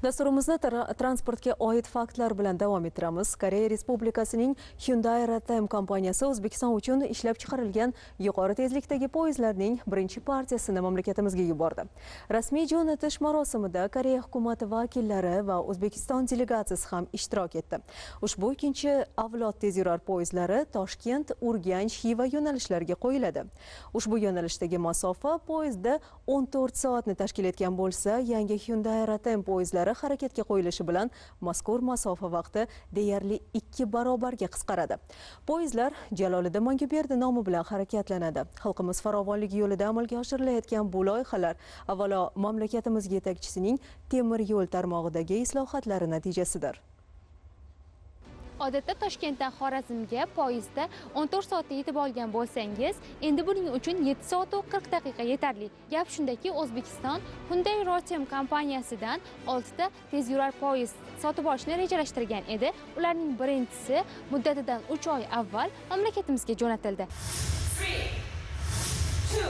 Dasturimizni transportga oid faktlar bilan davom ettiramiz. Koreya Respublikasining Hyundai Rotem kompaniyasi O'zbekiston uchun ishlab chiqarilgan yuqori tezlikdagi poyezdlarning birinchi partiyasini mamlakatimizga yubordi. Rasmiy jo'natish marosimida Koreya hukumati vakillari va O'zbekiston delegatsiyasi ham ishtirok etdi. Ushbu ikkinchi avlod tezyurar poyezdlari Toshkent, Urganch, Xiva yo'nalishlariga qo'yiladi. Ushbu yo'nalishdagi masofa poyezdda 14 soatni tashkil etgan bo'lsa, yangi Hyundai Rotem poyezdlari harakatga qo'yilishi bilan mazkur masofa vaqti deyarli 2 barobarga qisqaradi. Poyezdlar Jaloliddin Manguberdi nomi bilan harakatlanadi. Xalqimiz farovonligi yo'lida amalga oshirilayotgan bu loyihalar avvalo mamlakatimiz yetakchisining temir yo'l tarmog'idagi islohotlari natijasidir. Odatda Toshkentdan Xorazmga poyezdda 14 soatda yetib olgan bo'lsangiz, endi buning uchun 7 soat 40 daqiqa yetarli. Gap shundaki, O'zbekiston Hyundai Rotem kompaniyasidan 6 ta tezyurar poyezd sotib olishni rejalashtirgan edi. Ularning birinchisi muddatidan 3 oy avval mamlakatimizga jo'natildi. 3 2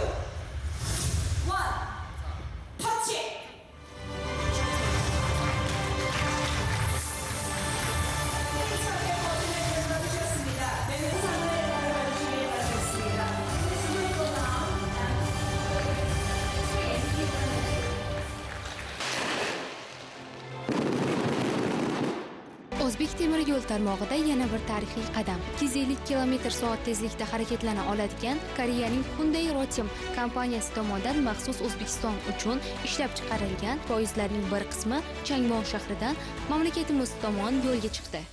1 touch it! O'zbek temir yo'l tarmog'ida yana bir tarixiy qadam. 250 km/soat tezlikda harakatlana oladigan Koreyaning Hyundai Rotem kompaniyasi tomonidan maxsus O'zbekiston uchun ishlab chiqarilgan poyezdlarning bir qismi Changwon shahridan mamlakatimiz tomon yo'lga chiqdi.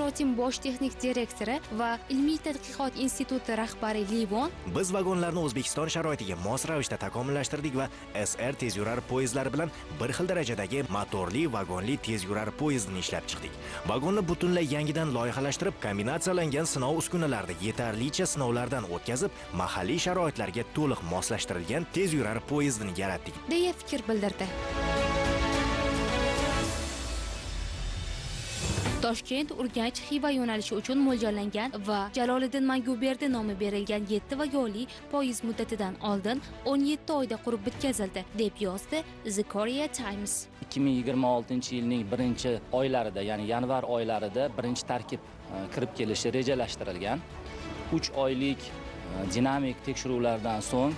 Rotem bosh texnik direktori va ilmiy tadqiqot instituti rahbari Livon: "Biz vagonlarni O'zbekiston sharoitiga mos ravishda takomillashtirdik va SR tezyurar poyezdlari bilan bir xil darajadagi motorli vagonli tezyurar poyezdini ishlab chiqdik. Vagonni butunlay yangidan loyihalashtirib, kombinatsiyalangan sinov uskunalarida yetarlicha sinovlardan o'tkazib, mahalliy sharoitlarga to'liq moslashtirilgan tezyurar poyezdini yaratdik", deya fikr bildirdi. Toshkent, Urganch, Xiva yo'nalishi uchun mo'ljallangan va Jaloliddin Manguberdi nomi berilgan 7 vagonli poyezd muddatidan oldin 17 oyda qurib bitkazildi, deb yozdi The Korea Times. 2026-yilning birinchi oylarida, ya'ni yanvar oylarida birinchi tarkib kirib kelishi rejalashtirilgan. 3 oylik dinamik tekshiruvlardan so'ng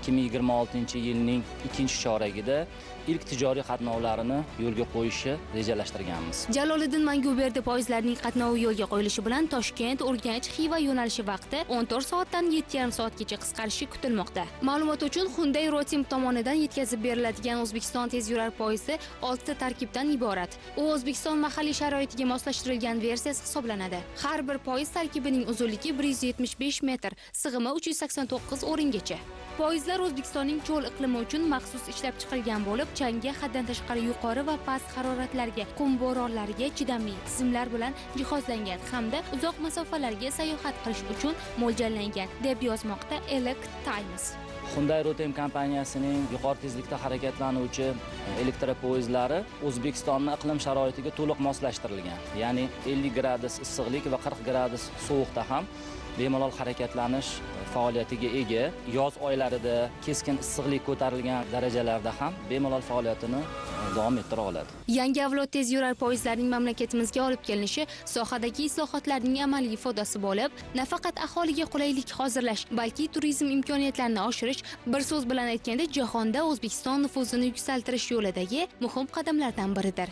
2026-yilning ikkinchi choragida ilk tijoriy qatnovlarini yo'lga qo'yishi rejalashtirganmiz. Jaloliddin Manguberdi poyezdlarining qatnovi yo'lga qo'yilishi bilan Toshkent, Urganch, Xiva yo'nalishi vaqti 14 soatdan 7,5 soatgacha qisqarishi kutilmoqda. Ma'lumot uchun, Hyundai Rotem tomonidan yetkazib beriladigan O'zbekiston tezyurar poyezdi 6 ta tarkibdan iborat. U O'zbekiston mahalliy sharoitiga moslashtirilgan versiyasi hisoblanadi. Har bir poyezd tarkibining uzunligi 175 metr, sig'imi 389 o'ringacha. Poyezdlar O'zbekistonning cho'l iqlimi uchun maxsus ishlab chiqilgan bo'lib, changga, haddan tashqari yuqori va past haroratlarga, qum bo'ronlariga chidamli tizimlar bilan jihozlangan hamda uzoq masofalarga sayohat qilish uchun mo'ljallangan, deb yozmoqda Elect Times. Hyundai Rotem kompaniyasining yuqori tezlikda harakatlanuvchi elektropoyezdlari O'zbekistonning iqlim sharoitiga to'liq moslashtirilgan. Ya'ni 50 gradus issiqlik va 40 gradus sovuqda ham bemalol harakatlanish faoliyatiga ega. Yoz oylarida keskin issiqlik ko'tarilgan darajalarda ham bemalol faoliyatini davom ettira oladi. Yangi avlod tezyurar poyezdlarning mamlakatimizga olib kelinishi sohadagi islohotlarning amaliy ifodasi bo'lib, nafaqat aholiga qulaylik hozirlash, balki turizm imkoniyatlarini oshirish, bir so'z bilan aytganda, jahonda O'zbekiston nufuzini yuksaltirish yo'lidagi muhim qadamlardan biridir.